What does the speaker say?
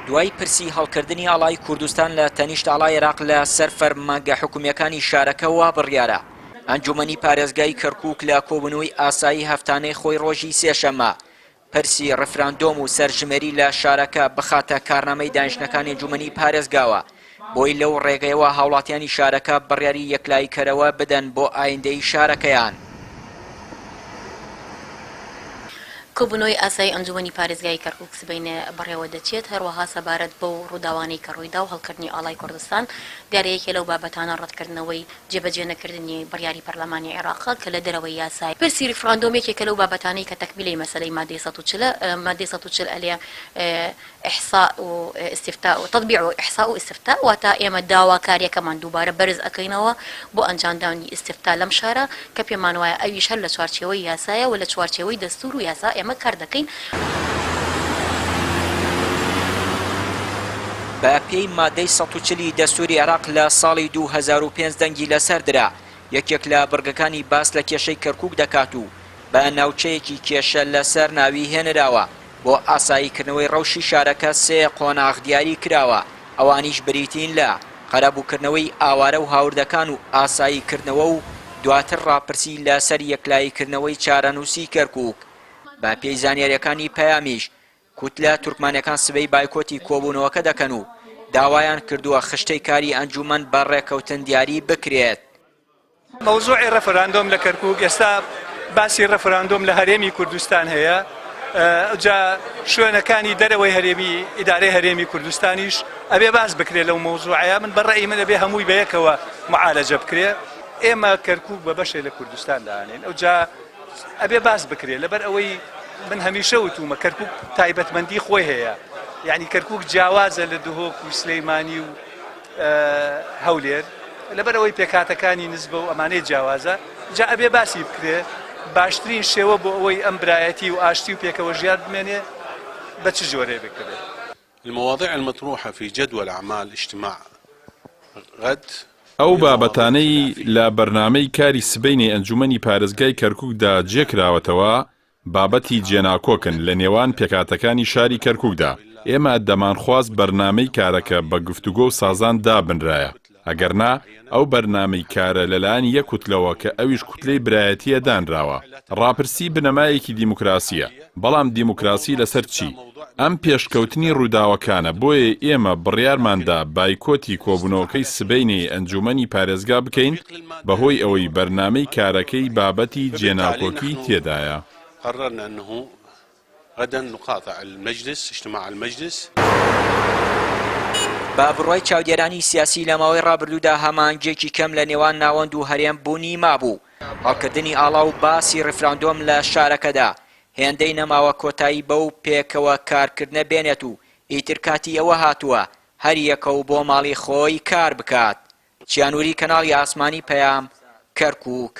دوای پرسی هەڵکردنی ئاڵای کوردستان لە تەنیشت ئاڵای عێراق لە سەر فەرمانگە حکومییەکانی شارەکە وا بڕیارە ئەنجومەنی پارێزگای کەرکوک لە کۆبوونەوەی ئاسایی هەفتانەی خۆی ڕۆژی سێشەممە پرسی ڕیفراندۆم و سەرژمێری لە شارەکە بخاتە کارنامەی دانیشتنەکانی ئەنجومەنی پارێزگاوە بۆی لەو ڕێگەیەوە هاوڵاتیانی شارەکە بڕیاری یەکلاییکەرەوە بدەن بۆ ئایندەی شارەکەیان. کۆبوونەوەی ئاسایی ئەنجوومەنی پارێزگای کەرکووک سبەینێ بەڕێوەدەچێت، هەروەها سەبارەت بەو ڕووداوانەی کە ڕوویدا و هەڵکردنی ئاڵای کوردستان، دیارە یەکێ لەو بابەتانە ڕەتکردنەوەی جێبەجێ نەکردنی بڕیاری پەرلەمانی عێراقە کە لە دەرەوەی یاسایە. پرسی ریفراندۆم یەکێکە لەو بابەتانەی کە تەکمیلەی مەسەلەی مادەی 140 ە، مادەی 140 ئەلێ احصاء و استفتاء و تطبیع و احصاء و استفتاء واتە ئێمە داواکاریەکەمان دووبارە بەرز ئەکەینەوە بۆ ئەنجامدانی استفتاء لەم شارە کە پێمان وایە ئەویش هەر لە چوارچێوەی یاسایە و لە چوارچێوەی دەستور و یاسا ئێمە کار دەکەین. بە پێی مادەی 140 ی دەستوری عێراق لە ساڵی 2005 دەنگی لەسەر درا، یەکێک لە بڕگەکانی باس لە کێشەی کەرکوک دەکات و بە ناوچەیەکی کێشە لەسەر ناوی هێنراوە، بۆ ئاساییکردنەوەی ڕەوشی شارەکە سێ قۆناغ دیاری کراوە، ئەوانیش بریتین لە، قەرەبووکردنەوەی ئاوارە و هاوردەکان و ئاساییکردنەوە و دواتر ڕاپرسی لەسەر یەکلاییکردنەوەی چارەنووسی کەرکووک. بە پێی زانیارییەکانی پەیامیش، کوتلە تورکمانەکان سبەی بایکۆتی کۆبوونەوەکە دەکەن و داوایان کردووە خشتەی کاری ئەنجوومەن بە ڕێککەوتن دیاری بکرێت. مەوزوعی ڕێفراندۆم لە کەرکوک، ئێستا باسی ڕێفراندۆم لە هەرێمی کوردستان هەیە، جا شوێنەکانی دەرەوەی هەرێمی ئیدارەی هەرێمی کوردستانیش ئەبێ باس بکرێت لەو مەوزوعەیە، من بە ڕەئی من ئەبێ هەمووی بەیەکەوە معالەجە بکرێ. ئێمە کەرکوک بە بەشێ لە کوردستان دانێن، ئەوجا ئەبێ باس بکرێ، لەبەر ئەوەی من هەمیشە وتومە کەرکوک تایبەتمەندی خۆی هەیە، یعنی کەرکوک جیاوازە لە دهۆک و سلەیمانی و هەولێر لەبەر ئەوەی پێکهاتەکانی نزبە و ئەمانەی جیاوازە جا ئەبێ باسی بکرێ باشترین شێوە بۆ ئەوەی ئەم برایەتی و ئاشتی و پێکەوە ژیان بمێنێ بە چ جۆرێ بکرێ. المواضيع المطروحة في جدول أعمال اجتماع غد. ئەو بابەتانەی لە بەرنامەی کاری سبەینێ ئەنجومەنی پارێزگای کەرکوکدا جێکراوەتەوە، بابەتی جێناکۆکن لە نێوان پێکهاتەکانی شاری کەرکوکدا، ئێمە دەمانخواست بەرنامەی کارەکە بە گفتوگۆ و سازان دابنرایە، ئەگەرنا ئەو بەرنامەی کارە لەلایەن یەک کوتلەوە کە ئەویش کوتلەی برایەتییە دانراوە. ڕاپرسی بنەمایەکی دیموکراسییە، بەڵام دیموکراسی لەسەر چی؟ ئەم پێشکەوتنی ڕووداوەکانە، بۆیە ئێمە بڕیارماندا بایکۆتی کۆبوونەوەکەی سبەینێی ئەنجوومەنی پارێزگا بکەین، بەهۆی ئەوەی بەرنامەی کارەکەی بابەتی جێناکۆکی تێدایە. بە بڕوای چاودێرانی سیاسی لە ماوەی ڕابردوودا هەماهەنگییەکی کەم لە نێوان ناوەند و هەرێم بوونی مابوو، هەڵکردنی ئاڵا و باسی ڕیفراندۆم لە شارەکەدا هێندەی نەماوە کۆتایی بەو پێکەوە کارکردنە بێنێت و ئیتر کاتی ئەوە هاتووە هەریەکە و بۆ ماڵی خۆی کار بکات. چیانوری کەناڵی ئاسمانی پەیام، کەرکوک.